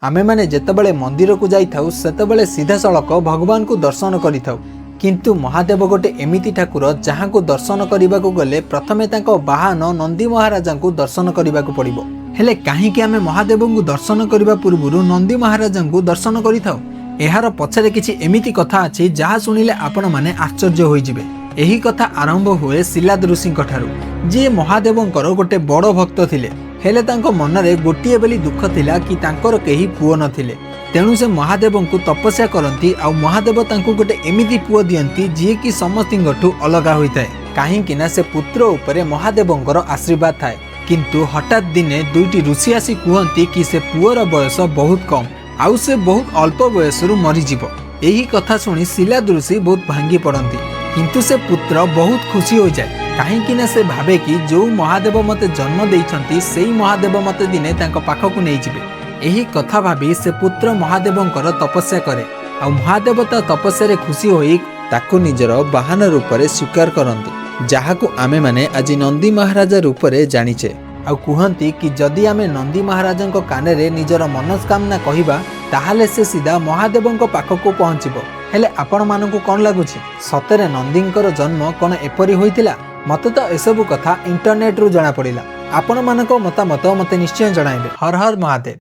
ଆମେମାନେ ଯେତେବେଳେ ମନ୍ଦିରକୁ ଯାଇଥାଉ, ସେତେବେଳେ ସିଧାସଳଖ ଭଗବାନଙ୍କୁ ଦର୍ଶନ କରିଥାଉ। କିନ୍ତୁ ମହାଦେବ ଗୋଟେ ଏମିତି ଠାକୁର, ଯାହାଙ୍କୁ ଦର୍ଶନ କରିବାକୁ ଗଲେ ପ୍ରଥମେ ତାଙ୍କ ବାହନ ନନ୍ଦୀ ମହାରାଜାଙ୍କୁ ଦର୍ଶନ କରିବାକୁ ପଡ଼ିବ। ହେଲେ କାହିଁକି ଆମେ ମହାଦେବଙ୍କୁ ଦର୍ଶନ କରିବା ପୂର୍ବରୁ ନନ୍ଦୀ ମହାରାଜାଙ୍କୁ ଦର୍ଶନ କରିଥାଉ? ଏହାର ପଛରେ କିଛି ଏମିତି କଥା ଅଛି, ଯାହା ଶୁଣିଲେ ଆପଣମାନେ ଆଶ୍ଚର୍ଯ୍ୟ ହୋଇଯିବେ। ଏହି କଥା ଆରମ୍ଭ ହୁଏ ଶିଲାଦ ଋଷିଙ୍କ ଠାରୁ, ଯିଏ ମହାଦେବଙ୍କର ଗୋଟେ ବଡ଼ ଭକ୍ତ ଥିଲେ। ହେଲେ ତାଙ୍କ ମନରେ ଗୋଟିଏ ବୋଲି ଦୁଃଖ ଥିଲା କି ତାଙ୍କର କେହି ପୁଅ ନଥିଲେ। ତେଣୁ ସେ ମହାଦେବଙ୍କୁ ତପସ୍ୟା କରନ୍ତି ଆଉ ମହାଦେବ ତାଙ୍କୁ ଗୋଟେ ଏମିତି ପୁଅ ଦିଅନ୍ତି, ଯିଏକି ସମସ୍ତଙ୍କଠୁ ଅଲଗା ହୋଇଥାଏ, କାହିଁକି ନା ସେ ପୁତ୍ର ଉପରେ ମହାଦେବଙ୍କର ଆଶୀର୍ବାଦ ଥାଏ। କିନ୍ତୁ ହଠାତ୍ ଦିନେ ଦୁଇଟି ଋଷି ଆସି କୁହନ୍ତି କି ସେ ପୁଅର ବୟସ ବହୁତ କମ୍ ଆଉ ସେ ବହୁତ ଅଳ୍ପ ବୟସରୁ ମରିଯିବ। ଏହି କଥା ଶୁଣି ଶିଲାଦ ଋଷି ବହୁତ ଭାଙ୍ଗି ପଡ଼ନ୍ତି। କିନ୍ତୁ ସେ ପୁତ୍ର ବହୁତ ଖୁସି ହୋଇଯାଏ, କାହିଁକି ନା ସେ ଭାବେ କି ଯୋଉ ମହାଦେବ ମୋତେ ଜନ୍ମ ଦେଇଛନ୍ତି, ସେଇ ମହାଦେବ ମୋତେ ଦିନେ ତାଙ୍କ ପାଖକୁ ନେଇଯିବେ। ଏହି କଥା ଭାବି ସେ ପୁତ୍ର ମହାଦେବଙ୍କର ତପସ୍ୟା କରେ ଆଉ ମହାଦେବ ତା ତପସ୍ୟାରେ ଖୁସି ହୋଇ ତାକୁ ନିଜର ବାହନ ରୂପରେ ସ୍ୱୀକାର କରନ୍ତି, ଯାହାକୁ ଆମେମାନେ ଆଜି ନନ୍ଦୀ ମହାରାଜା ରୂପରେ ଜାଣିଛେ। ଆଉ କୁହନ୍ତି କି ଯଦି ଆମେ ନନ୍ଦୀ ମହାରାଜାଙ୍କ କାନରେ ନିଜର ମନସ୍କାମନା କହିବା, ତାହେଲେ ସେ ସିଧା ମହାଦେବଙ୍କ ପାଖକୁ ପହଞ୍ଚିବ। ହେଲେ ଆପଣମାନଙ୍କୁ କ'ଣ ଲାଗୁଛି? ସତରେ ନନ୍ଦୀଙ୍କର ଜନ୍ମ କ'ଣ ଏପରି ହୋଇଥିଲା? ମୋତେ ତ ଏସବୁ କଥା ଇଣ୍ଟରନେଟରୁ ଜଣାପଡ଼ିଲା। ଆପଣମାନଙ୍କ ମତାମତ ମୋତେ ନିଶ୍ଚୟ ଜଣାଇବେ। ହର ହର ମହାଦେବ।